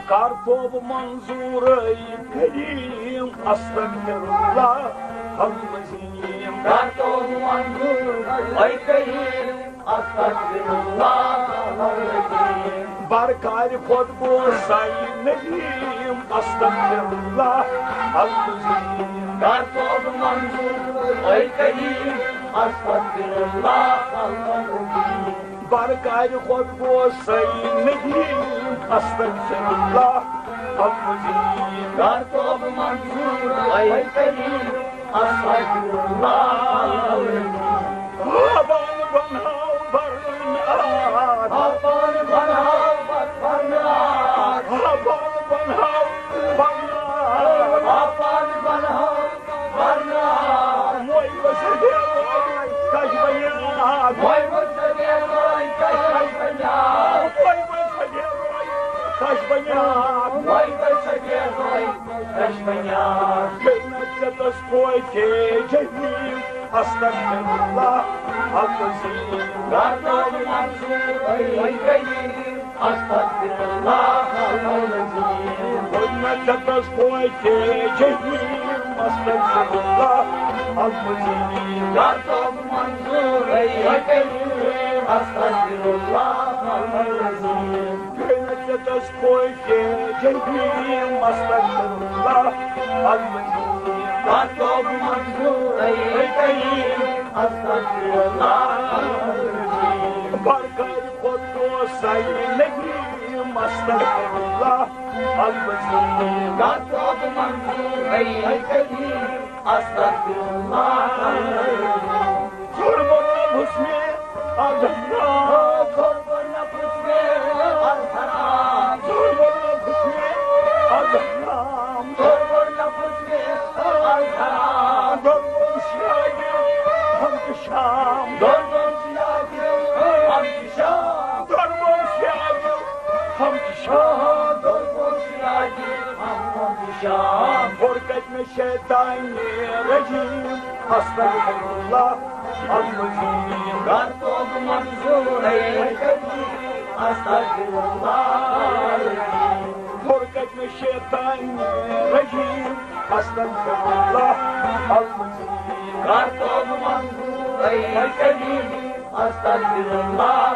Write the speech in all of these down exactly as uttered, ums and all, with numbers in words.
کر توبہٕ منظوٗر اے کریم، استغفر اللہ العظیم۔ کر توبہٕ منظوٗر اے کریم، استغفر اللہ العظیم۔ بر کارِ خود گوس اے ندیم، استغفر اللہ العظیم۔ کر توبہٕ منظوٗر اے کریم، استغفر اللہ العظیم۔ بر کارِ خود گوس اے ندیم، استغفر اللہ العظیم۔ کر توبہٕ منظوٗر اے کریم، استغفر اللہ العظیم۔ آباد بناو برنار۔ آباد بناو برنار۔ آباد بناو برنار۔ آباد بناو برنار۔ موے بس دیوان کش بنیاد۔ موے بس دیوان کش بنیاد۔ موے بس دیوان کش بنیاد۔ موے بس دیوان کش بنیاد۔ جنت ژےٚ تس کوے کے جہنم، استغفر اللہ العظیم۔ گردن منظور اے کریم، استغفر اللہ العظیم۔ جنت ژےٚ تس کوے کے جہنم، استغفر اللہ العظیم۔ گردن منظور اے کریم، استغفر اللہ العظیم۔ جنت ژےٚ تس کوے کے جہنم، استغفر اللہ العظیم۔ کر توبہٕ منظوٗر اے کریم، استغفر اللہ العظیم۔ بر کارِ خود گوس اے ندیم، استغفر اللہ العظیم۔ کر توبہٕ منظوٗر اے کریم، استغفر اللہ العظیم۔ ظلم و نفس میں از حرام۔ ظلم و نفس میں از حرام۔ ظلم و نفس میں از حرام۔ ظلم و نفس میں از حرام۔ ظلم و سیاہی ہم شام۔ ظلم و سیاہی ہم شام۔ ظلم و سیاہی ہم شام۔ ظلم و سیاہی ہم شام۔ اور کتنے شیطان رجیم، استغفر اللہ العظیم۔ کر توبہٕ منظوٗر اے کریم، استغفر اللہ العظیم۔ اور کتنے شیطان رجیم، استغفر اللہ العظیم۔ کر توبہٕ منظوٗر اے کریم، استغفر اللہ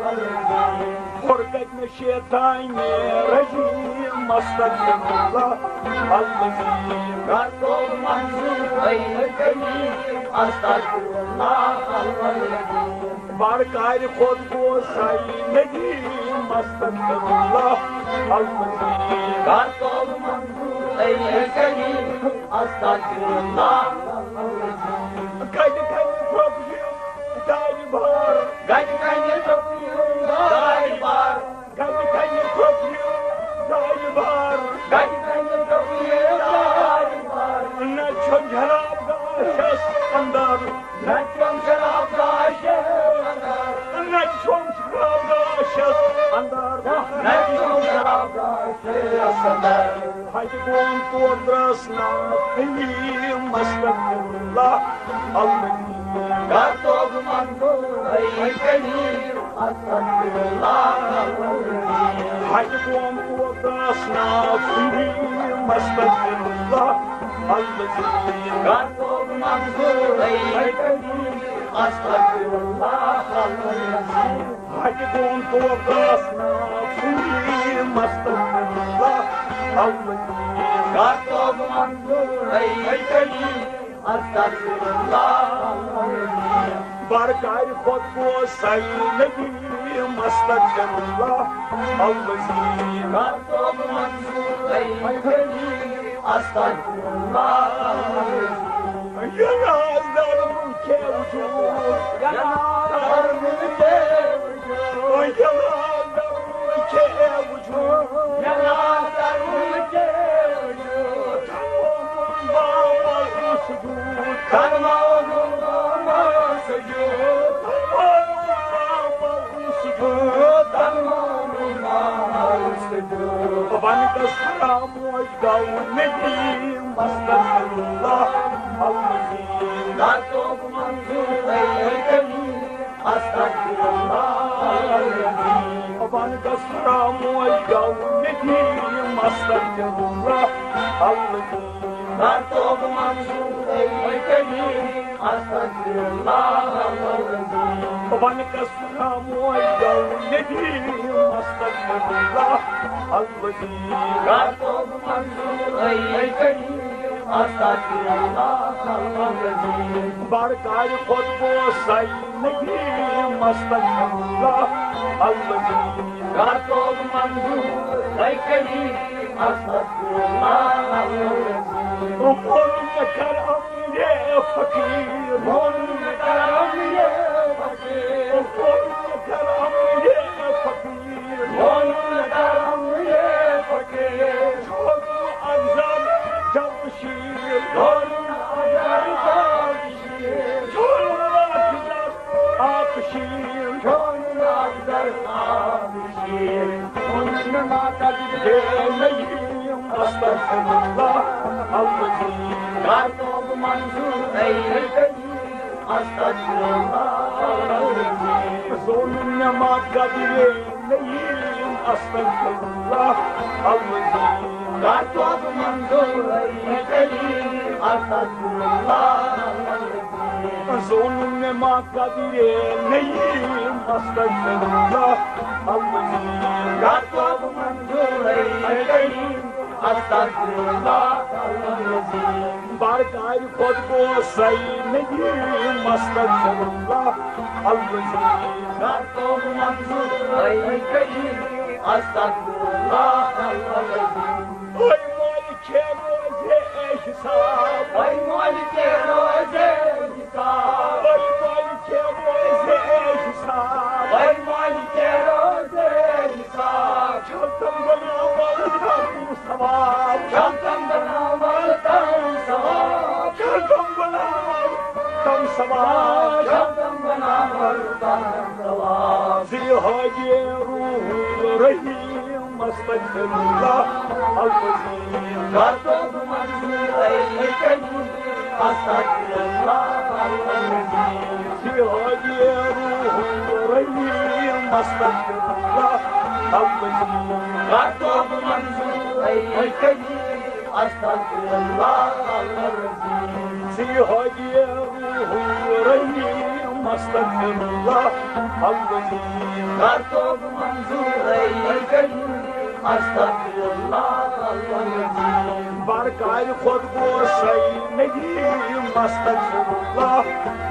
العظیم۔ اور کتنے شیطان رجیم، استغفر اللہ العظیم۔ کر توبہٕ منظوٗر اے کریم، استغفر اللہ العظیم۔ بر کارِ خود گوس اے ندیم، استغفر اللہ العظیم۔ کر توبہٕ منظوٗر اے کریم، استغفر اللہ العظیم۔ کتہِ کتہِ پھوٚپ یہِ دارِ بار۔ کتہِ کتہِ پھوٚپ یہِ دارِ بار۔ کتہِ کتہِ پھوٚپ یہِ دارِ بار۔ کتہِ کتہِ پھوٚپ یہِ دارِ بار۔ نہ چھُم شراب گاشس اندر۔ نہ چھُم شراب گاشس اندر۔ نہ چھُم شراب گاشس اندر۔ نہ چھُم شراب گاشس اندر۔ ہتہِ گوم تور درس نا حلیم، استغفر اللہ العظیم۔ کر توبہٕ منظوٗر اے کریم، استغفر اللہ العظیم۔ ہتہِ گوم تور درس نا حلیم، استغفر اللہ العظیم۔ کر توبہٕ منظوٗر اے کریم، استغفر اللہ العظیم۔ ہتہِ گوم تور درس نا حلیم، استغفر اللہ العظیم۔ کر توبہٕ منظوٗر اے کریم، استغفر اللہ العظیم۔ بر کارِ خود گوس اے ندیم، استغفر اللہ العظیم۔ کر توبہٕ منظوٗر اے کریم، استغفر اللہ العظیم۔ یہ ناز در ملکِ وجود، یہ ناز در ملکِ وجود، یہ ناز در ملکِ وجود، یہ ناز در ملکِ وجود۔ تمام سجود، تمام سجود، تمام سجود، تمام سجود۔ ونکس فراموش گو ندیم، استغفر اللہ العظیم۔ کر توبہٕ منظوٗر اے کریم، استغفر اللہ العظیم۔ ونکس فراموش گو ندیم، استغفر اللہ العظیم۔ کر توبہ منظور اے کریم، استغفر اللہ العظیم۔ وَنہٕ کس فراموش گوٚو ندیم، استغفر اللہ العظیم۔ کر توبہ منظور اے کریم، استغفر اللہ العظیم۔ بر کارِ خود بوسے ندیم، استغفر اللہ العظیم۔ کر توبہ منظور اے کریم، استغفر اللہ العظیم۔ ووٚنُم مےٚ کرم یے فقیٖر۔ ووٚنُم مےٚ کرم یے فقیٖر۔ ووٚنُم مےٚ کرم یے فقیٖر۔ ووٚنُم مےٚ کرم یے فقیٖر۔ چھوڑُم اکھ زر جمشید۔ چھوڑُم اکھ زر جمشید۔ چھوڑُم اکھ زر آبشیر۔ چھوڑُم اکھ زر آبشیر۔ ووٚنُم مےٚ ما کَتہِ بیٚیہِ نعیٖم۔ استغفر اللہ العظیم۔ کر توبہ منظور اے کریم، استغفر اللہ العظیم۔ ووٚنُم مےٚ ما کَتہِ بیٚیہِ نعیٖم، استغفر اللہ العظیم۔ کر توبہ منظور اے کریم، استغفر اللہ العظیم۔ ووٚنُم مےٚ ما کَتہِ بیٚیہِ نعیٖم، استغفر اللہ العظیم۔ کر توبہ منظور اے کریم، استغفر اللہ العظیم۔ بر کارِ خود بوسے ندیم، استغفر اللہ العظیم۔ کر توبہ منظور اے کریم، استغفر اللہ العظیم۔ اے مالکے روزے اے حساب۔ اے مالکے روزے حساب۔ اے مالکے روزے اے حساب۔ اے مالکے روزے حساب۔ چھلتم گناہ والتم ثواب۔ چھلتم گناہ والتم ثواب۔ چھلتم گناہ والتم ثواب۔ چھلتم گناہ والتم ثواب۔ زِ حاجی روح رحیم، استغفر اللہ العظیم۔ کر توبہ منظور اے کریم، استغفر اللہ العظیم۔ زِ حاجی روح رحیم، استغفر اللہ العظیم۔ کر توبہ منظور اے کریم، استغفر اللہ العظیم۔ زِ حاجی روح رحیم، استغفر اللہ العظیم۔ کر توبہ منظور اے کریم، استغفر اللہ العظیم۔ بر کارِ خود بوسے ندیم، استغفر اللہ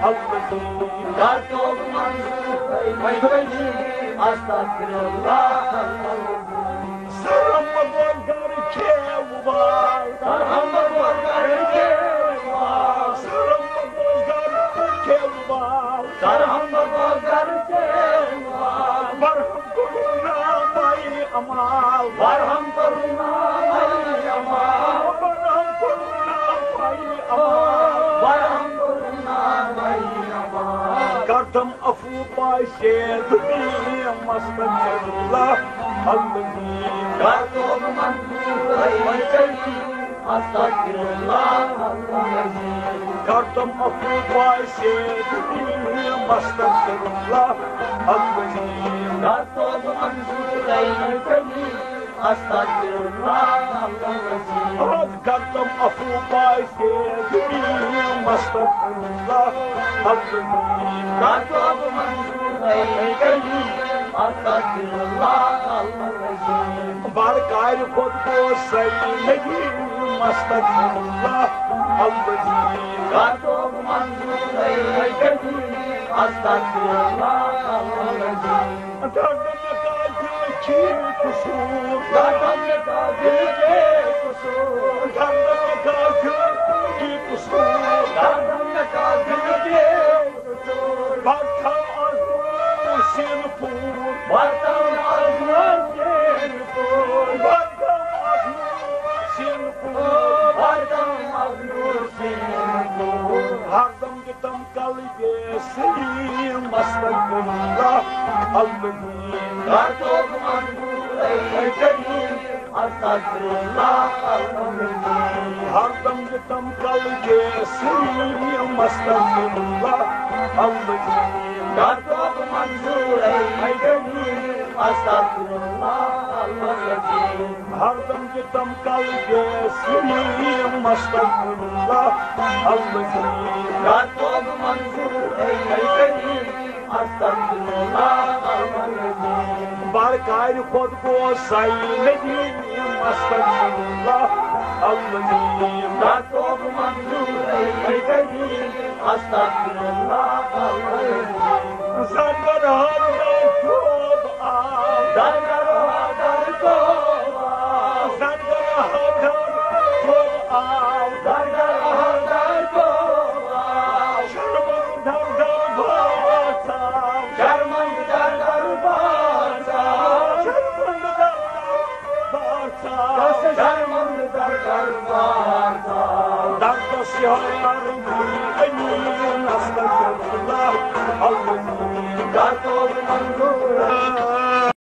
العظیم۔ کر توبہ منظور اے کریم، استغفر اللہ العظیم۔ سرم بوگر کھے وبال۔ سرم بوگر کھے وبال۔ سرم بوگر کھے وبال۔ سرم بوگر کھے وبال۔ برہم کرونا مائی امال۔ برہم کرونا مائی امال۔ برہم کرونا مائی امال۔ برہم کرونا مائی امال۔ کردم افو پائے سے دنیا مستقبل اللہ العظیم۔ کر توبہ منظور اے کریم، استغفر اللہ العظیم۔ کردم افو پائے سے دنیا مستغفر اللہ العظیم۔ کر توبہ منظور اے کریم، استغفر اللہ العظیم۔ آز کردم افو پائے سے دنیا مستغفر اللہ العظیم۔ کر توبہ منظور اے کریم، استغفر اللہ العظیم۔ بر کارِ خود بوسے ندیم، استغفر اللہ العظیم۔ کر توبہ منظور اے کریم، استغفر اللہ العظیم۔ گردن کافر کی قصور۔ گردن کافر کی قصور۔ گردن کافر کی قصور۔ گردن کافر کی قصور۔ برتم از نور سین پور۔ برتم از نور سین پور۔ برتم از نور سین پور۔ برتم از نور سین پور۔ ہردم دِتم کلبِ سلیم، استغفر اللہ العظیم۔ کر توبہ منظور اے کریم، استغفر اللہ العظیم۔ ہردم دِتم کلبِ سلیم، استغفر اللہ العظیم۔ کر توبہ منظور اے کریم، استغفر اللہ العظیم۔ ہردم جتم کل گیس سلیم مستغفر اللہ العظیم۔ کر توبہ منظور اے کریم استغفر اللہ العظیم۔ بار کار خود گو سائی ندیم استغفر اللہ العظیم۔ کر توبہ منظور اے کریم استغفر اللہ العظیم۔ زنگر ہر در توب آو۔ زنگر ہر در توب آو۔ زنگر ہر در توب آو۔ زنگر ہر در توب آو۔ شرمند در دربار ژاو۔ شرمند در دربار ژاو۔ شرمند در دربار ژاو۔ شرمند در دربار ژاو۔ دردس یار امین استغفر اللہ العظیم۔ کر توبہ منظور